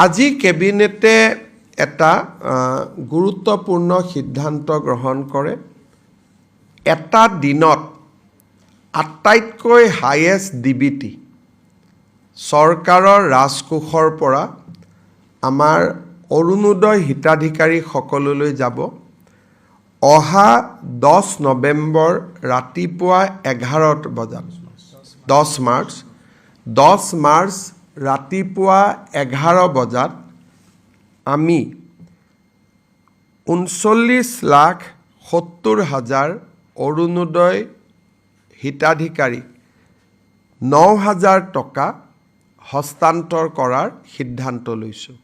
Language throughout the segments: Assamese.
আজি কেবিনেটে এটা গুৰুত্বপূৰ্ণ সিদ্ধান্ত গ্ৰহণ কৰে। এটা দিনত আটাইতকৈ হায়েষ্ট ডিবিটি চৰকাৰৰ ৰাজকোষৰ পৰা আমাৰ অৰুণোদয় হিতাধিকাৰীসকললৈ যাব। অহা 10 নৱেম্বৰ ৰাতিপুৱা 11 বজাত, 10 মাৰ্চ, 10 মাৰ্চ ৰাতিপুৱা 11 বজাত আমি 39,70,000 অৰুণোদয় হিতাধিকাৰীক 9,000 টকা হস্তান্তৰ কৰাৰ সিদ্ধান্ত লৈছোঁ।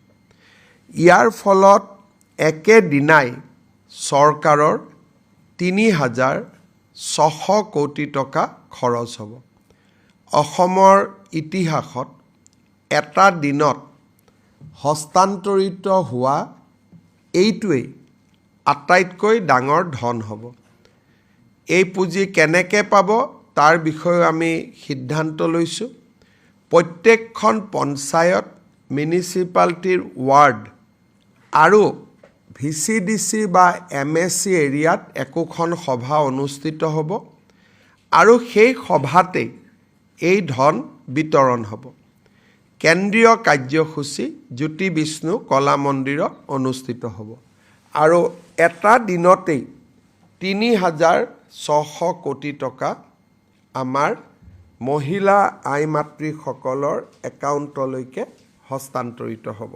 ইয়াৰ ফলত একেদিনাই চৰকাৰৰ 3,600 কোটি টকা খৰচ হ'ব। অসমৰ ইতিহাসত এটা দিনত হস্তান্তৰিত হোৱা এইটোৱেই আটাইতকৈ ডাঙৰ ধন হ'ব। এই পুঁজি কেনেকৈ পাব, তাৰ বিষয়েও আমি সিদ্ধান্ত লৈছোঁ। প্ৰত্যেকখন পঞ্চায়ত, মিউনিচিপালিটিৰ ৱাৰ্ড আৰু ভিচিডিচি বা এমএচি এৰিয়াত একোখন সভা অনুষ্ঠিত হ'ব আৰু সেই সভাতেই এই ধন বিতৰণ হ'ব। কেন্দ্ৰীয় কাৰ্যসূচী জ্যোতি বিষ্ণু কলা মন্দিৰত অনুষ্ঠিত হ'ব আৰু এটা দিনতেই 3,600 কোটি টকা আমাৰ মহিলা আই মাতৃসকলৰ একাউণ্টলৈকে হস্তান্তৰিত হ'ব।